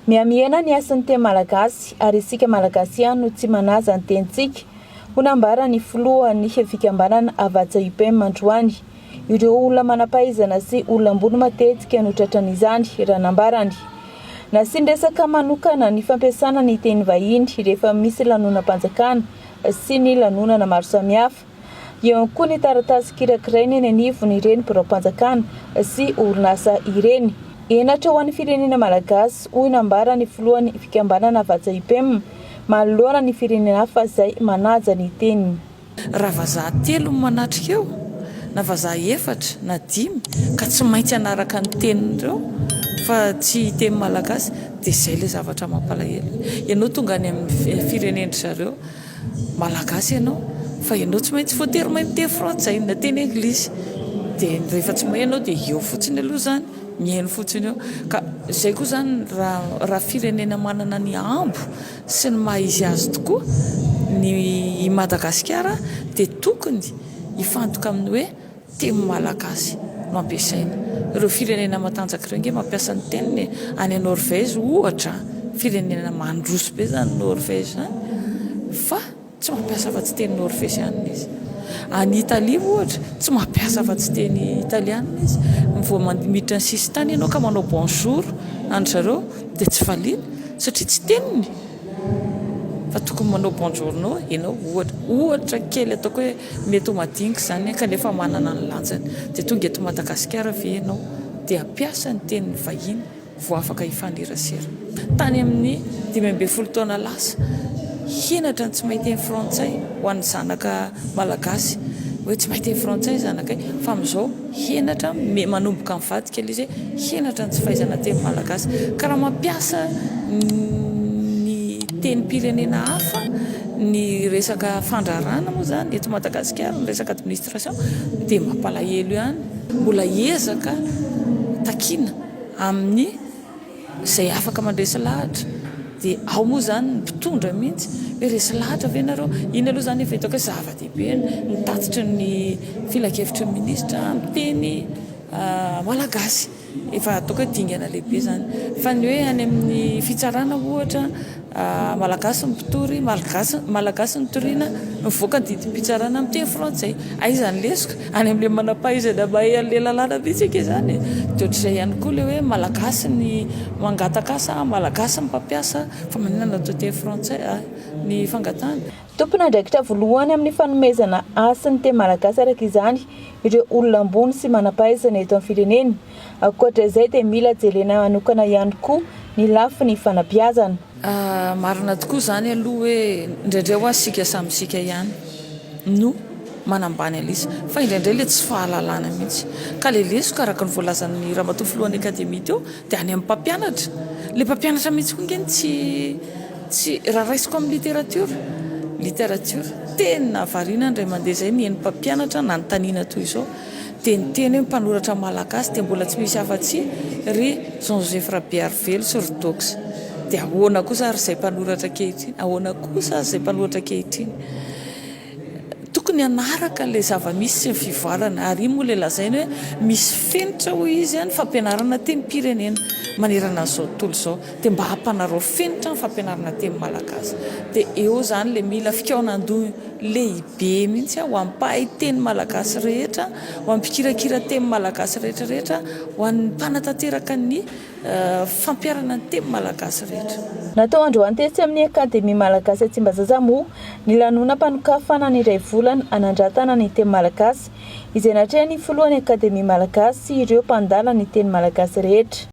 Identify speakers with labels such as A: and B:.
A: Mihamihena ny hasin'ny teny malagasy ary isika Malagasy ihany no tsy manaja ny tenintsika, ho nambaran'ny filohan'ny fikambanana Havatsa UPEM androany. Ireo olona manam-pahaizana sy olona ambony matetika no tratran'izany, raha nambarany. Nasiany resaka manokana ny fampiasana ny teny vahiny rehefa misy lanonam-panjakana sy ny lanonana maro samihafa. Eo ihany koa ny taratasy kirakiraina eny anivon'ireny biraom-panjakana sy orinasa ireny. Henatra ho an'ny firenena malagasy, hoy nambaran'ny filohan'ny fikambanana Havatsa UPEM, manoloana ny firenena hafa izay manaja ny teniny.
B: Raha vazaha telo no manatrika eo, na vazaha efatra na dimy, ka tsy maintsy hanaraka ny tenin'ireo fa tsy hiteny malagasy, dia izay ilay zavatra mampalahelo. Ianao tonga any amin'ny firenen-dry zareo, Malagasy ianao fa ianao tsy maintsy voatery mahay miteny frantsay na teny anglisy dia rehefa tsy mahay ianao dia eo fotsiny aloha izany mihaino fotsiny eo ka izay koa izany raha raha firenena manana ny ambo sy ny maha izy azy tokoa ny i Madagasikara dia tokony hifantoka amin'ny hoe Teny malagasy no ampiasaina. Ireo firenena matanjaka ireo ange mampiasa ny teniny e. Any Norvège ohatra, firenena mandroso be izany Norvège izany, fa tsy mampiasa afa-tsy teny norvezianina izy. Any Italie ohatra, tsy mampiasa afa-tsy teny italianina izy. Vao miditra ny sisin-tany ianao ka manao bonjour an-dry zareo dia tsy valiana satria tsy teniny. Fa tokony manao bonjourno ianao ohatra, ohatra kely ataoko hoe mety ho madinika izany kanefa manana ny lanjany. Dia tonga eto Madagasikara ve ianao dia hampiasa ny tenin'ny vahiny vao afaka hifanerasera? Tany amin'ny 15 taona lasa, henatra ny tsy mahay teny frantsay ho an'ny zanaka malagasy, hoe tsy mahay teny frantsay ny zanakay, fa amin'izao henatra, manomboka mivadika ilay izy hoe henatra ny tsy fahaizana teny malagasy. Ka raha mampiasa ny tenim-pirenena hafa ny resaka fandraharahana moa izany eto Madagasikara, ny resaka administration dia mampalahelo ihany. Mbola ezaka takiana amin'ny izay afaka mandresy lahatra dia ao moa izany ny mpitondra mihitsy hoe resy lahatra ve nareo? Iny aloha izany efa hitako hoe zava-dehibe ny tatitry ny filankevitry ny minisitra amin'ny teny malagasy, efa ataoko hoe dingana lehibe izany. Fa ny hoe any amin'ny fitsarana ohatra Malagasy ny mpitory, Malagasy Malagasy ny toriana, mivoaka ny didim-pitsarana amin'ny teny frantsay. Aiza ny lesoka? Any amin'ilay manam-pahaizana mahay an'ilay lalàna mihitsy ange izany e! Dia ohatr'izay ihany koa ilay hoe Malagasy ny mangataka asa, Malagasy ny mpampiasa, fa maninona no atao teny frantsay ny fangatahana?
A: Tompon'andraikitra voalohany amin'ny fanomezana hasy ny teny malagasy araka izany ireo olona ambony sy manam-pahaizana eto amin'ny firenena. Ankoatra izay dia mila jerena manokana ihany koa ny lafiny fanabeazana.
B: Marina tokoa izany aloha hoe indraindray hoa isika samy isika ihany no manambany an'ilay fa indraindray ilay tsy fahalalana mihitsy. Ka ilay lesoka araka ny voalazan'ny ramatoa filohan'ny akademia teo dia any amin'ny mpampianatra. Ilay mpampianatra mihitsy koa ange no tsy tsy raha raisiko amin'ny literatiora, literatiora, tena variana indray mandeha izay nihaino mpampianatra nanontaniana toy izao. Dia niteny hoe mpanoratra malagasy dia mbola tsy misy afa-tsy ry Jean Joseph Rabearivelo sy ry Dox. Dia ahoana kosa ary izay mpanoratra ankehitriny? Ahoana kosa ary izay mpanoratra ankehitriny? Tokony hanaraka ilay zava-misy sy ny fivoarana. Ary iny moa ilay lazainy hoe misy fenitra hoy izy ny fampianarana tenim-pirenena manerana an'izao tontolo izao. Dia mba hampanarao fenitra ny fampianarana teny malagasy. Dia eo izany ilay mila fikaonan-doha lehibe mihitsy ho an'ny mpahay teny malagasy rehetra, ho an'ny mpikirakira teny malagasy rehetra rehetra, ho an'ny mpanatanteraka ny fampiharana ny teny malagasy rehetra.
A: Natao androany tetsy amin'ny Akademia Malagasy Tsimbazaza moa ny lanonam-panokafana ny iray volana hanandratana ny teny malagasy, izay natrehan'ny filohan'ny Akademia Malagasy sy ireo mpandala ny teny malagasy rehetra.